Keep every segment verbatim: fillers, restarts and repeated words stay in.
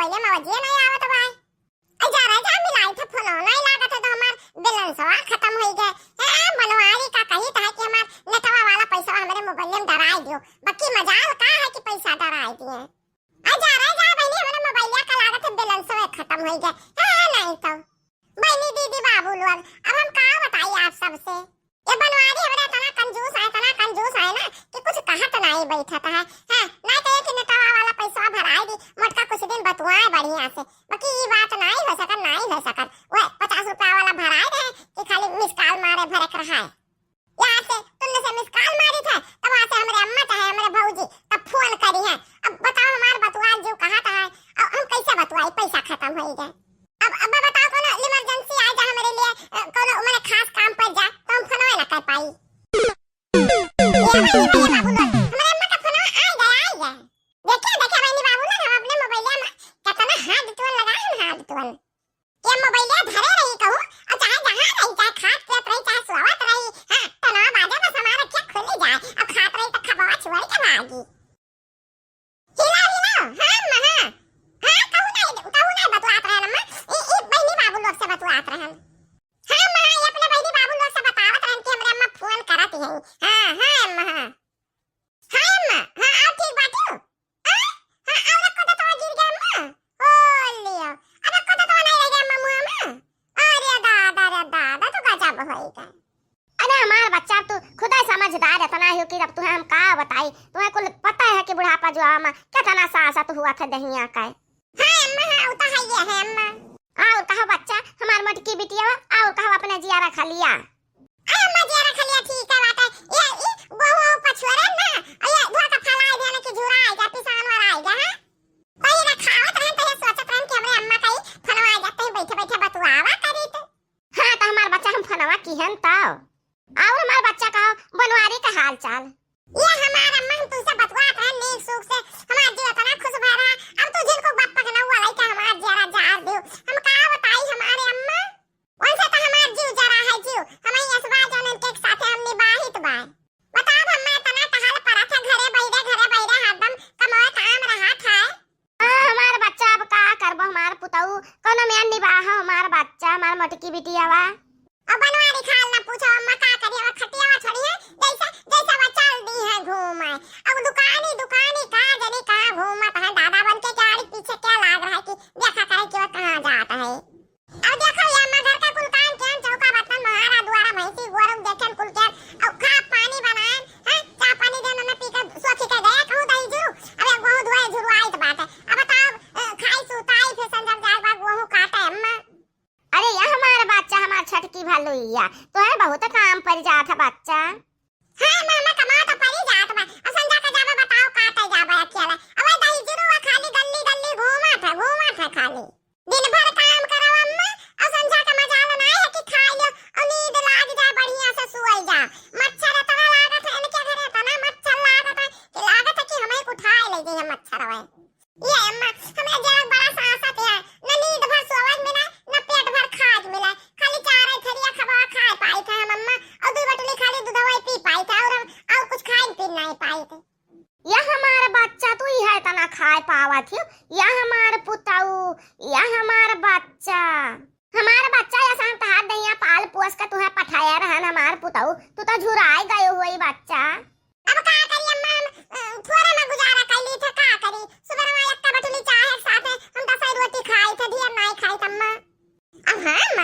मोबाइल में आवाजे नहीं आवत बा। अरे जा रे जा, मिलाई थे फोन, नहीं लागत है तो हमार बैलेंसवा खत्म होई गए। हैं, बनवारी का कही था कि हमार नेटवा वाला पैसा हमरे मोबाइल में डराई दियो। बाकी मजाल का है कि पैसा डराई दिए। अरे जा रे जा बहनी, हमरे मोबाइलिया का लागत है बैलेंसवा खत्म होई गए। हैं, नहीं तो बहनी, दीदी, बाबू लोग, अब हम का बताई आप सबसे? ये बनवारी हमरा इतना कंजूस है, इतना कंजूस है ना कि कुछ कहत नाई बैठत है। हाँ, ना तो एक नेटवा वाला पैसा भराई दी, मोटका कुछ दिन बतुआए बढ़िया से। बाकी ई बात नाई हो सकत, नाई हो सकत। वह पचास रुपया वाला भराए रहे कि खाली मिस कॉल मारे भरे के रहा है। यहाँ से तुमने से मिस कॉल मारी थे, तब वहाँ से हमरे अम्मा चाहे हमरे भौजी तब फोन करी है। अब बताओ, हमार बतुआल जीव कहाँ था है, अब हम कैसे बतुआई, पैसा खत्म होई गए। अब, अब बताओ, कोनो इमरजेंसी आ जा हमरे लिए, अ, कोनो मने खास काम पड़ जा, तो हम फोनवा ना कर पाई। ये बहनी, बहनी बाबू लोग, हमरे अम्मा का फोनवा आ गया, आ गया। देखिए, देखिए बहनी बाबू लोग, हम अपने मोबाइलिया में कितना हाथ टोन लगाए हम, हाथ टोन। ये मोबाइलिया धरे रही कहूँ, और चाहे जहाँ रही, चाहे खात पियत रही, चाहे सोवत रही, हाँ, तो ना बाजे बस हमारा क्या खुली जाए, अब खात रही तो खबवा छोड़ के भागी। हिलाओ, हिलाओ। हाँ, अम्मा, हाँ। हाँ, कहू नहीं, कहू नहीं बतुआत रहन, अम्मा। ई, ई बहिनी बाबू लोग से बतुआत रहन। हाँ, अम्मा, हाँ, ये अपने बहिनी बाबू लोग से बतावत रहन कि हमरे अम्मा फोन करत हैं। हाँ, हाँ, अम्मा, हाँ। हाँ, अम्मा, हाँ, और ठीक बाटू? आ? हाँ, और को तो गिर गया, अम्मा। ओ लियो। अब को तो नहीं रह गया, अम्मा, मुँह में। अरे दादा, रे दादा, तो गजब होई गए। अरे हमार बच्चा, अब तू खुदा समझदार इतना हो कि अब तुहे हम का बताई, तुहे कुल पता है कि बुढ़ापा जो आमा कितना सासत हुआ था दहिया का। हाँ अम्मा, हाँ, वो तो है ये है अम्मा। और कहो बच्चा, हमार मोटकी बिटिया, और कहो अपने जियारा खलिया। अरे अम्मा, जियारा खलिया ठीक है बात है। ये, ये गोहूँ पछुआरे ना, ये धोआ के फैलाई देने की झुराई जा, पिसान वराई जा, हाँ? पहिले खावत रहन, पहिले सोचत रहन कि हमरे अम्मा का ही फोनवा आ जाते हैं, बैठे बैठे बतुआवा करी तो। हाँ, तो हमार बच्चा हम फोनवा किहन तो। और हमार बच्चा कहो, बनवारी का हाल चाल? ये हमार अम्मा, हम तुमसे बतुआत रहन नीक सुख से, हमार जीव इतना खुश भय रहा। अब तू जिनको बाप पगनौआ लइका हमार जियारा जार दियो। हम का बताई हमारे अम्मा? उनसे तो हमार जीव जरा है जीव। हम ही असबा जौन इनके साथे हम निबाहित बाय। बताओ, हम इतना टहल परत है, घरे बैठे, घरे बैठे हरदम कमाए काम रहत है। हाँ, हमार बच्चा अब का करबो, हमार पुतऊ, कौनो मेर निबाहो हमार बच्चा, हमार मोटकी बिटियावा। अब बनवारी खाल ना पूछो, अम्मा का करी, अब खटियावा छोड़ी है, जैसे, जैसे वो चल दी है घूम है। अब दुकानी, दुकानी का जनी कहाँ घूमत है, दादा बन के गाड़ी पीछे क्या लाग रहा है कि देखा करे कि वो कहाँ जात है। अब देखो ये अम्मा, घर का कुल काम कियन, चौका बर्तन मोहारा, दुआरा भैंसी गोरू देखेन कुल कियन, अब खा पानी बनाएन, हैं, चाह पानी देन, ओने पी के सोची के गए कहूँ दही जुरू, अब एक बहु दुआए जुरू आइत बात है। अब बताओ, अ, खाई सुताई, फिर संझा जाए बाद गोहूँ काटे अम्मा। अरे या हमार बच्चा, हमार छटकी भलुइया, तोहरे बहुत काम पड़ जात है बच्चा। हाँ अम्मा, कमा तो पड़ी जात बा, अब संझा के जाबे बताओ काटे जाबे अकेले। अब दही जुरू खाली गल्ली गल्ली घूमत है, घूमत है खाली। दिन भर काम करब अम्मा, और संझा के मजाल ना है कि खा लो और नींद लाग जाए, बढ़िया से सोई जा। मच्छर इतना लागत है इनके घरे, इतना मच्छर लागत है कि लागत है कि हमें उठाए ले जाइए मच्छर हुए। ये अम्मा, हमरा जरा बड़ा सासत है, न नींद भर सोवत मिला, न पेट भर खाए मिला, खाली चार थरिया खबा खाए पाई था हम अम्मा, और दो बटली खाली दूधवा पी पाई था, और हम और कुछ खाए पी नहीं पाई थे। या हमार बच्चा, तू इहे इतना खाए पावत हियो? या हमार पुतऊ, या हमार बच्चा, हमार बच्चा, या शाम तहार दहिया पाल पोस के तुहे पठाया रहन हमार पुतऊ, तू तो झुराए गयो होई बच्चा। अब का करी अम्मा, हम, अ, थोड़ा ना गुजारा कर ली थे, का करी? सुबह में एक बटुली चाय एक साथ है, हम दस रोटी खाई थे, ढेर नहीं खाई थे अम्मा। अब हाँ अम्मा,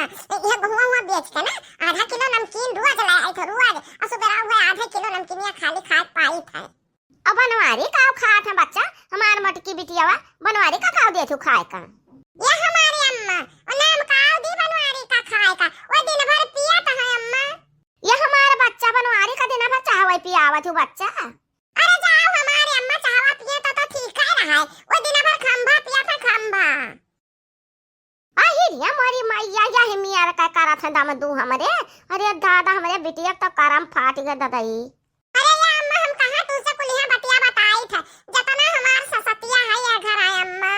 ये गहुआ हुआ बेच के ना आधा किलो नमकीन रोज ले आई थे, रोज, और सुबह हुआ आधा किलो नमकीनिया खाली खाए पाई थे। अब बनवारी का खात है बच्चा, हमार मोटकी बिटियावा, बनवारी का खाओ देत हूँ खाए का? ये हमारी अम्मा, वो नाम का दी बनवारी का खाए का, वो दिन भर पियत है अम्मा। ये हमार बच्चा बनवारी का दिन भर चाहवा पियावत हूँ बच्चा। अरे जाओ हमारे अम्मा, चाहवा पिए तो, तो ठीक है रहा है, वो दिन भर खंभा पिया था खंभा। आही रे मोरी मैया, यही मियार का करत है दम दू हमरे। अरे दादा, हमरे बिटिया तो करम फाट गए ददई। अरे या अम्मा, हम कहाँ तुझसे कुलिया बतिया बताई थे, जतना हमार ससतिया है ये घर है अम्मा।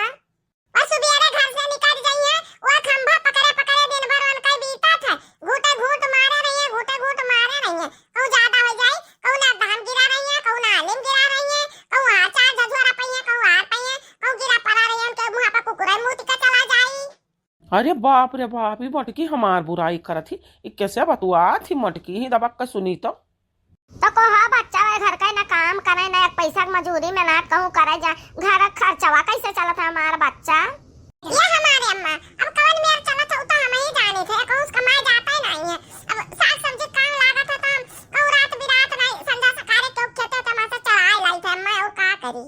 और सुबेरे घर से निकल जाइए, वो खंभा पकड़े पकड़े दिन भर उनका बीता था, घूटे घूट मारे रहिए, घूटे घूट मारे रहिए, कहूँ ज्यादा हो जाए, कहूँ ना धान गिरा रहिए, कहूँ ना आलिम गिरा रहिए, कहूँ हार चार झझोरा पइए, कहूँ हार पइए, कहूँ गिरा पड़ा रहिए, उनके मुँह पर कुकुर अरे बाप रे बाप, ई मोटकी हमार बुराई करत ही, ई कैसे बतुआत ही मोटकी, ही दबक के सुनी तो। तो कहो बच्चा, वह घर का ना काम करे, ना एक पैसा के मजूरी मेहनत कहूँ करे जा, घर का खर्चवा कैसे चलत है हमार बच्चा? ये हमारे अम्मा, अब कवन मेर चलत है, उ तो हम ही जानी थे, कहूँ उसका माय जाता ही नहीं है। अब साग सब्जी काम लागत है, तो हम कहूँ रात बिरात नहीं, संझा सकारे क्यों खेते तो मासे चराए लाई थे अम्मा, और का करी?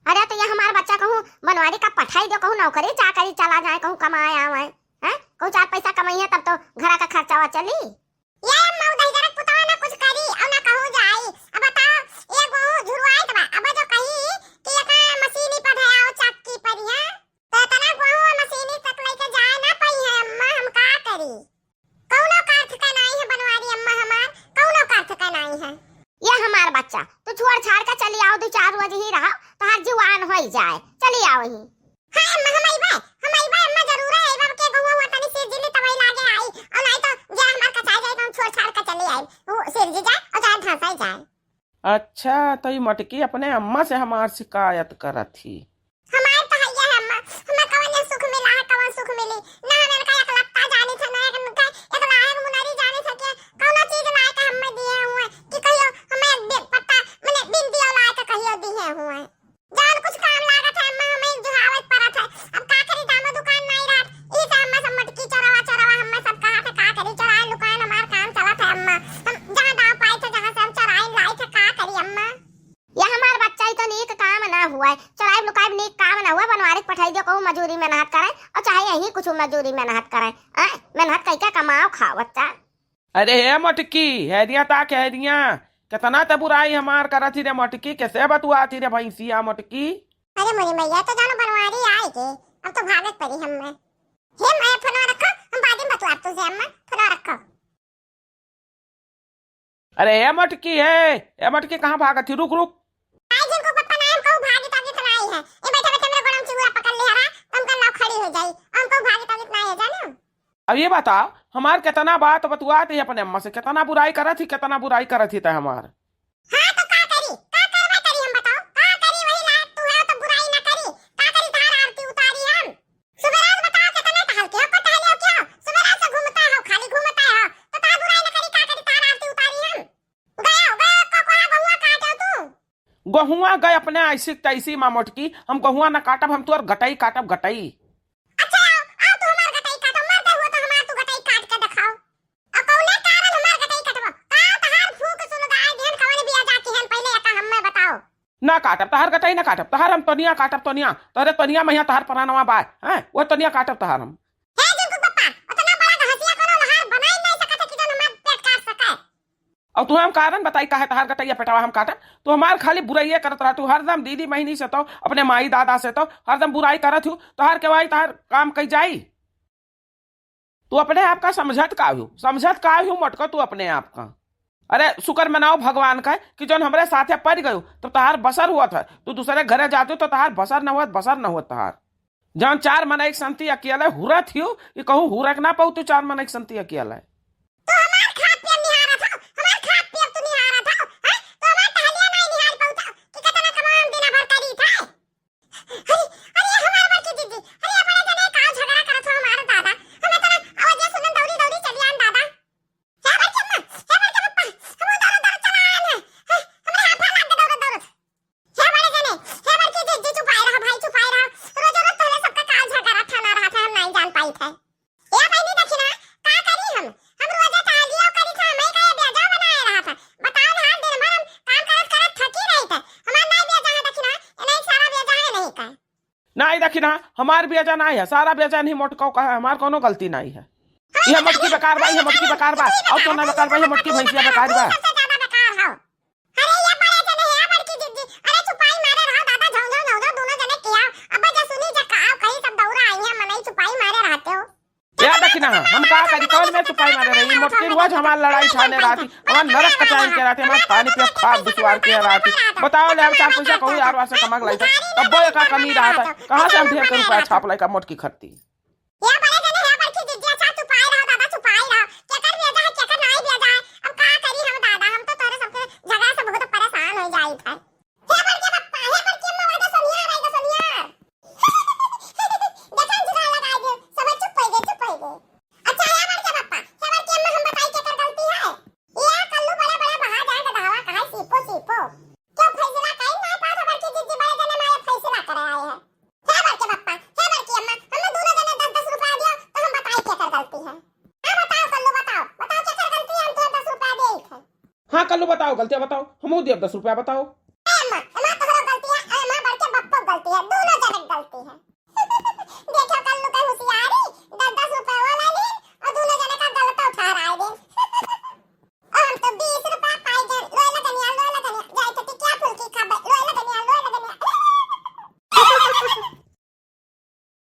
अरे तो ये हमार बच्चा कहूँ बनवारी का पठाई दो, कहूँ नौकरी चाकरी चला जाए, कहूँ कमाए आवे, हैं? कहूँ चार पैसा कमाई है तब तो घरा का खर्चावा चली। ये अम्मा, उ दहिजरक पुतवा ना कुछ करी और ना कहूँ जाई। अब बताओ, ये गोहूँ झुरवाइत बा, अब जो कही कि एका मशीनी पर है, आओ चक्की पर यहाँ, तो इतना गोहूँ मशीनी तक लेके जाए ना पाई है अम्मा, हम का करी? कौनो का अर्थ का नाई है बनवारी अम्मा हमार, कौनो का अर्थ का नाई है। ये हमार बच्चा, तू छोड़ छाड़ के चली आओ, दो चार रोज ही रहो, तोहार जुआन होई जाए, चली आओ ही। हाँ अम्मा, हम अइबे, हम अइबे अम्मा, जरूर है अइबे, अब के गहुआ हुआ तनी सिर जिली तबई लागे आई, और नाई तो जे हमार कचाई जाए तो हम छोड़ छाड़ के चली आई, वो सिर जी जाए और जाए धंसाई जाए। अच्छा, तो ई मटकी अपने अम्मा से हमार शिकायत करत ही। हमार तो हइया है अम्मा, हमें कवन ये सुख मिला है, कवन सुख मिली? ना हम इनका एक लत्ता जानी थे, ना इनका एक लायक मुनरी जानी थे, के कौनो चीज लाए के हमें दिए हुए, कि कहियो हमें एक बे-, पत्ता, मने बिंदिया लाए के कहियो दिए हुए। जौन कुछ काम लागत है अम्मा, हमें जुहावत परत है। अब का करी, दामो दुकान नाई रहत, ई से अम्मा सब मटकी चोरावा, चोरावा, हमें सब कहा थे, का करी, चोराए लुकाए हमार काम चलत है अम्मा। हम जहाँ दाव पाई थे, जहाँ से हम चोराए लाई थे, का करी अम्मा? ये हमार बच्चा, ई तो नीक काम ना हुआ है, चोराइब लुकाइब नीक काम ना हुआ, बनवारी के पठाई दियो, कहूँ मजूरी मेहनत करे, और चाहे यहीं कुछ मजूरी मेहनत करे, आय, मेहनत कइके कमाओ खाओ बच्चा। अरे हे मोटकी, हैरिया ता के हैरिया, केतना ते बुराई हमार करत ही रे मोटकी, कैसे बतुआत ही रे भैंसिया मोटकी। अरे मोरी मैया, तो जानो बनवारी आए के, अब तो भागत पड़ी हम्मे। हे मैं फोनवा रखो, हम बाद में बतुआब तुझे अम्मा, फोनवा रखो। अरे ए मटकी, ए, ए मटकी, कहाँ भागत ही? रुक, रुक। आई झिनकू पप्पा, ना हम कहूँ भागित आगित ना आई है। ए बैठे बैठे मेरे गोड़म चिंगुरा पकड़ लिया रहा, तो हमका नाव खड़ी हो जाई। हम कहूँ भागित आगित ना आई है, जानो? अब ये बताओ, हमार कितना बात बतुआत ही अपने अम्मा से, कितना बुराई करत ही, कितना बुराई करत ही तै हमार। हाँ तो का करी, का करवा करी हम बताओ, का करी? वही लायक तू है तो बुराई ना करी, का करी? तार आरती उतारी हम। सुबेरा से बताओ कितना टहलते हो, पर टहले हो क्या? सुबेरा से घूमता हो, खाली घूमता हो, तो तार बुराई न करी, का करी, तार आरती उतारी हम। गया, गया, को, कोहा गहुआ काटो तू। गहुआ गए अपने ऐसी तैसी माँ मोटकी, हम गहुआ न काटब, हम तोर गटई काटब, गटई। अच्छा, आओ, आओ तू हमार गटई काटो, मरते हुए तो हमार तू गटई काट के दिखाओ। और कौने कारण हमार गटई कटबो? का तहार फूक सुलगाए दिहन, कवन बिया जाती हन, पहले एका हम्मे बताओ। ना काटब तहार गटई, ना काटब तहार हम तनिया, काटब तनिया, तोहरे तनिया महिया तहार परानवा बाय, हैं? वो तनिया काटब तहार हम। हे जिनकू पप्पा, उतना बड़ा घसिया कोनो लोहार बनाई नहीं सकत है कि जौन हमार पेट काट सके। और तुहे हम कारण बताई काहे तहार गटैया पेटवा हम काटब? तू हमार खाली बुराइये करत रहा, तू हरदम दीदी महीनी से तो, अपने माई दादा से तो हरदम बुराई करत हूँ, तहार केवाई तहार काम कई जाई। तू अपने आप का समझत का हूँ, समझत का हूँ मोटको तू अपने आप का? अरे शुक्र मनाओ भगवान का कि जौन हमरे साथे पड़ गयो, तो तहार बसर हुआ था। तू दूसरे घरे जाते तो तहार बसर न हुआ, बसर न हुआ तहार। जौन चार मनई के संती अकेले हुरत हियो, कि कहूँ हुरक ना पाऊ तू चार मनई के संती अकेले। तू हमार खात पियत निहारत हो, हमार खात पियत तू निहारत हो, हैं? तू हमार टहलिया नाई निहार पाऊ था, कि कितना कमाम दिन भर करी था। अरे, अरे, हमार बड़की दीदी, अरे, बड़े जने का झगड़ा करत हो हमार दादा। हमें तो ना आवाज सुनन दौड़ी दौड़ी चली आन दादा। हे बड़की अम्मा, हे बड़की पप्पा, हम दौड़त दौड़त चला आए हैं। हे, हमरे हाथ लाग दे दौड़त दौड़त। हे बड़े जने, हे बड़की दीदी, चुपाए रहो भाई, चुपाए रहो। रोज रोज तोहरे सबका का झगड़ा ठाना रहा था, हम नहीं जान पाई थे। ए बहिनी दखिना, का करी हम? हम रोजे टहलियो करी था, हमही का ये ब्याजा बनाए रहा था। बताओ ना, दिन भर हम काम करत करत थकी रही थे। हमार नाई ब्याजा है दखिना, ये नहीं सारा ब्याजा है नहीं का। नाई दखिना, हमार ब्याजा नाई है, सारा ब्याजा नहीं मोटको का है, हमार कोनो गलती नाई है। ये मोटकी बेकार बा, ये मोटकी बेकार बा, और तो ना बेकार बा, ये मोटकी भैंसिया बेकार बा। सबसे ज्यादा बेकार हो। अरे ये बड़े जने है बड़की दीदी, अरे चुपाई मारे रहो दादा, झौं झौं झौं झौं दोनों जने किया। अब जे सुनी जे का कही सब दौरा आई है, मनई चुपाई मारे रहते हो। ए दखिना, हम का करी, कौन में चुपाई मारे रही? मोटकी रोज हमार लड़ाई ठाने रहती, हमार नरक कचाइन के रहती, हमार पानी पियब खाब दुसवार के रहती। बताओ ले, हम चार पैसा कहूँ यार वास्ते कमा के लाई था, तब वो का कमी रहता, कहाँ से हम ढेर के रुपया छाप लाई का मोटकी खत्ती? या बड़े जने, या बड़की दीदी, अच्छा चुपाई रहो दादा, चुपाई रहो। केकर ब्याजा है, केकर नाई ब्याजा है, अब का करी हम दादा, हम तो तोरे सबके झगड़ा से बहुत परेशान हो जाई थे। हे बड़के पप्पा, हे बड़के अम्मा, बड़के सोनिया, बड़के सोनिया। देखा झगड़ा लगा दे, सब चुप हो गए, कल्लू बताओ, गलतिया बताओ, हमहू दियब दस रुपया, बताओ।